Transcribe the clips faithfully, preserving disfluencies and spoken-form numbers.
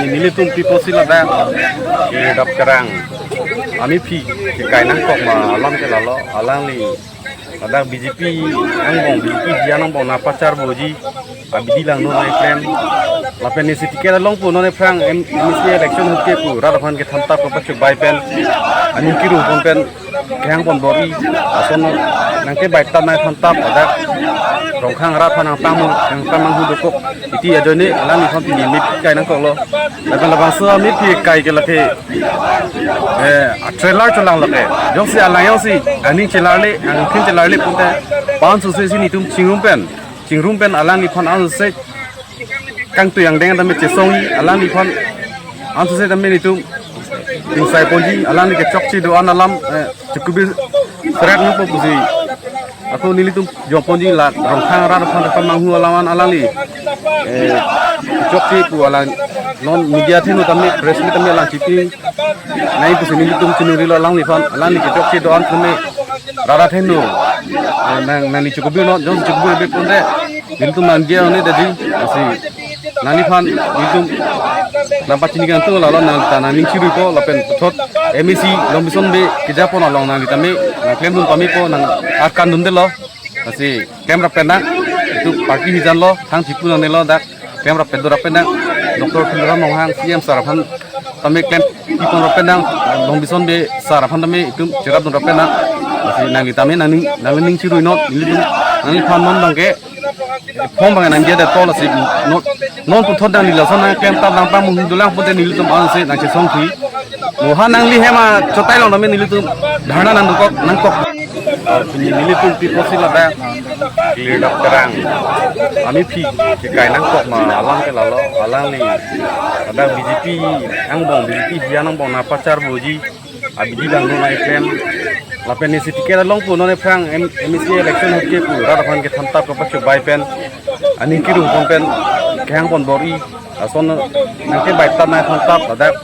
Nelitum pi pusi ladak, eh, dap kerang. Amephi kekai nangkok ma alam ke lalo, alangli ladak B J P angbong, B J P hijan angbong nangpacharboji abidi lang non nangklem. Lapen nisi ticket along pu non ephrang M-, M A C election ahut ke pu rat aphan kethan tap kapachobei pen, aning kirungpon pen kehang pon bor-i, lason nangkebai tap nangthan tap ladak Rongkhang rat aphan nangpangmu, nangpangmanghu dokok. Iti ajoine alangliphan pini mephi kekai nangkoklo. Lapen labangso amephi kekai ke lake, eh, trailer cholang lake. Jongsi alang jongsi aning chelarle, angthin chelarle pute, pansose si nelitum chingrum pen, chingrum pen alangliphan ansose kangtui angdeng tame chesongji, alangliphan ansose tame nelitum ingsai ponji, alangli kechokche do-an alam, eh, chekubi serak nangpo pusi. Ako nelitum jongponji la Rongkhang rat aphan kepamanghu alam an alangli, eh, chokche pu alang non media athengno tame, press meet tame alang chipi nangji pusi nelitum chiningrilo alangliphan, alangli kechokche do-an tame rara athengno, eh, nang, nangli chekubi non, jong chekubi be pute nelitum nangji aone dadi, asi nangliphan nelitum nangpachini kangtung lalo nang ta nangning chiruipo lapen puthot M A C Longbison Bey kejapon along nangli tame nangklemdun pamepo, nang arkan dundelo. Asi klem rap pen nang, itum party hijan lo, thang chipu nangnelo dak, klem rap pen do rap pen nang, Doctor Tuliram Ronghang C M sir aphan tame klem pipon rap pen nang, Longbison Bey sir aphan tame itum cherapdun rap pen nang. Asi nangli tame nangning, nangning chirui non, nelitum nangliphan non abangke, phong abang nangji det tol asi non, non puthot nangli lason nangklem tap nangpangmanghu dolang pute nelitum ansose nangchesongthu. Mohan nangli hem achotai along tame nelitum dharna nangdokok nangkok. Ah, pini nelitum pi pusi ladak, clear dap kerang. Amephi kekai nangkok ma alam ke lalo, alangli ladak B J P angbong, B J P hijan angbong nangpacharboji abidi lang non nangklem. Lapen nisi ticket along pu non ephrang M-, M A C election ahut ke pu rat aphan kethan tap kapachobei pen, aning kirungpon pen kehang pon bor-i, lason nangkebai tap nangthan tap ladak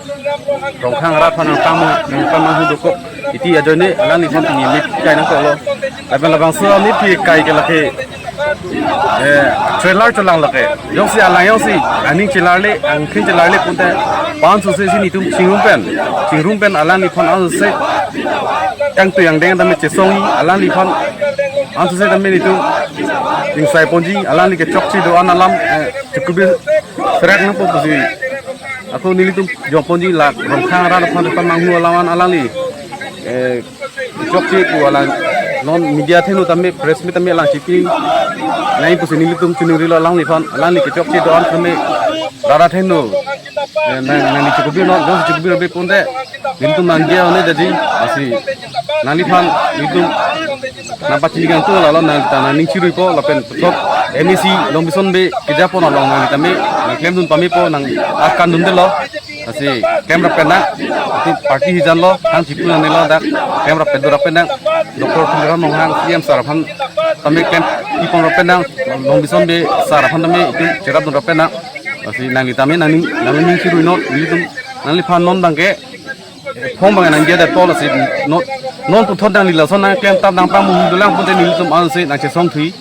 Rongkhang rat aphan nangpangmu, nangpangmanghu dokok. Iti ajoine alangliphan pini mephi kekai nangkoklo. Lapen labangso amephi kekai ke lake, eh, trailer cholang lake. Jongsi alang jongsi aning chelarle, angthin chelarle pute, pansose si nelitum chingrum pen, chingrum pen alangliphan ansose kangtui angdeng tame chesongji, alangliphan ansose tame nelitum ingsai ponji, alangli kechokche do-an alam, eh, chekubi serak nangpo pusi. Ako nelitum jongponji la Rongkhang rat aphan kepamanghu alam an alangli, eh, chokche pu alang non media athengno tame, press meet tame alang chipi nangji pusi nelitum chiningrilo alangliphan, alangli kechokche do-an tame rara athengno, eh, nang, nangli chekubi non, jong chekubi be pute nelitum nangji aone dadi, asi nangliphan nelitum nangpachini kangtung lalo nang ta nangning chiruipo lapen puthot M A C Longbison Bey kejapon along nangli tame nangklemdun pamepo, nang arkan dundelo. Asi klem rap pen nang, itum party hijan lo, thang chipu nangnelo dak, klem rap pen do rap pen nang, Doctor Tuliram Ronghang C M sir aphan tame klem pipon rap pen nang, Longbison Bey sir aphan tame itum cherapdun rap pen nang. Asi nangli tame nangning, nangning chirui non, nelitum nangliphan non abangke phong abang nangji det tol asi non, non puthot nangli lason nangklem tap nangpangmanghu dolang pute nelitum ansose nangchesongthu.